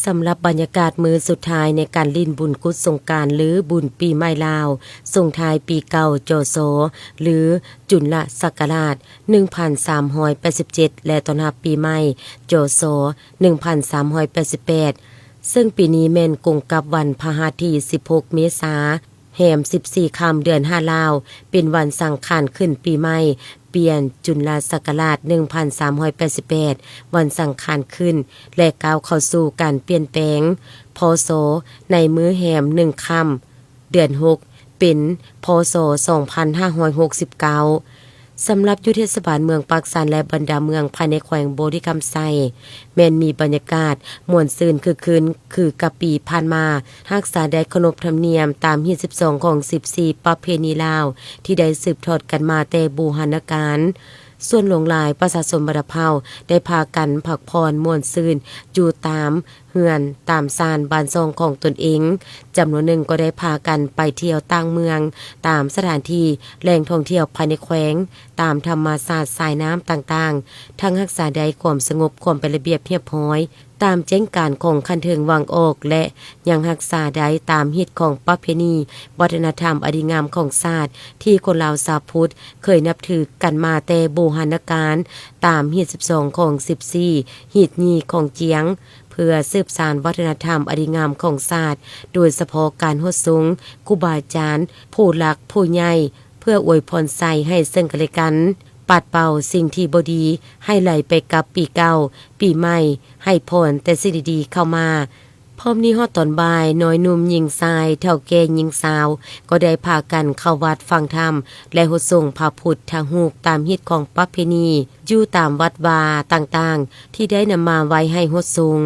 ສຳລັບບັນຍາກາດມື້ສຸດທ້າຍໃນການຫຼິ້ນບຸນກຸດສົງການ ຫຼື ບຸນປີໃໝ່ລາວ ສົ່ງທ້າຍປີເກົ່າ ຈສ ຫຼື ຈຸນລະສັກກະລາດ ໜຶ່ງພັນສາມຮ້ອຍແປດສິບເຈັດ ແລະ ຕ້ອນຮັບປີໃໝ່ ຈສ ໜຶ່ງພັນສາມຮ້ອຍແປດສິບແປດ ເຊິ່ງປີນີ້ແມ່ນກົງກັບວັນພະຫັດທີສິບຫົກ ເມສາ ແຮມສິບສີ່ຄ່ຳ ເດືອນຫ້າລາວ ເປັນວັນສັງຂານຂຶ້ນປີໃໝ່ ປ່ຽນຈຸນລະສັກກະລາດ ໜຶ່ງພັນສາມຮ້ອຍແປດສິບແປດ ວັນສັງຂານຂຶ້ນ ແລະ ກ້າວເຂົ້າສູ່ການປ່ຽນແປງ ພສ ໃນມື້ແຮມໜຶ່ງຄ່ຳ ເດືອນຫົກ ເປັນ ພສ ສອງພັນຫ້າຮ້ອຍຫົກສິບເກົ້າ. ສຳລັບຢູ່ເທດສະບານເມືອງປາກຊັນ ແລະ ບັນດາເມືອງພາຍໃນແຂວງບໍລິຄຳໄຊ ແມ່ນມີບັນຍາກາດມ່ວນຊື່ນຄຶກຄື້ນຄືກັບປີຜ່ານມາ, ຮັກສາໄດ້ຂະໜົບທຳນຽມຕາມຮີດສິບສອງຂອງສິບສີ່ປະເພນີລາວ ທີ່ໄດ້ສືບທອດກັນມາແຕ່ບູຮານະການ. ສ່ວນຫຼວງຫຼາຍປະຊາຊົນບັນດາເຜົ່າໄດ້ພາກັນພັກຜ່ອນມ່ວນຊື່ນຢູ່ຕາມເຮືອນຕາມຊານບ້ານຊ່ອງຂອງຕົນເອງ, ຈຳນວນໜຶ່ງກໍໄດ້ພາກັນໄປທ່ຽວຕ່າງເມືອງ ຕາມສະຖານທີ່ແຫຼ່ງທ່ອງທ່ຽວພາຍໃນແຂວງ, ຕາມທຳມະຊາດສາຍນ້ຳຕ່າງໆ, ທັງຮັກສາໄດ້ຄວາມສະຫງົບ, ຄວາມເປັນລະບຽບຮຽບຮ້ອຍ ຕາມແຈ້ງການຂອງຂັ້ນເທິງວາງອອກ ແລະ ຍັງຮັກສາໄດ້ຕາມຮີດຂອງປະເພນີວັດທະນະທຳອັນດີງາມຂອງຊາດ ທີ່ຄົນລາວຊາວພຸດເຄີຍນັບຖືກັນມາແຕ່ບູຮານະການ, ຕາມຮີດສິບສອງຂອງສິບສີ່ ຮີດຍີ່ຂອງຈຽງ ເພື່ອສືບສານວັດທະນະທຳອັນດີງາມຂອງຊາດ, ໂດຍສະເພາະການຫົດສົງຄູບາອາຈານ, ຜູ້ຫຼັກຜູ້ໃຫຍ່ ເພື່ອອວຍພອນໄຊໃຫ້ເຊິ່ງກັນແລະກັນ, ປັດເປົ່າສິ່ງທີ່ບໍ່ດີໃຫ້ໄຫຼໄປກັບປີເກົ່າ, ປີໃໝ່ໃຫ້ພອນແຕ່ສິ່ງດີໆເຂົ້າມາ. ພ້ອມນີ້ຮອດຕອນບ່າຍ, ນ້ອຍໜຸ່ມຍິງຊາຍ, ເຖົ້າແກ່ຍິງສາວ ກໍໄດ້ພາກັນເຂົ້າວັດຟັງທຳ ແລະ ຫົດສົງພະພຸດທະຮູບຕາມຮີດຂອງປະເພນີ ຢູ່ຕາມວັດວາຕ່າງໆ ທີ່ໄດ້ນຳມາໄວ້ໃຫ້ຫົດສົງ.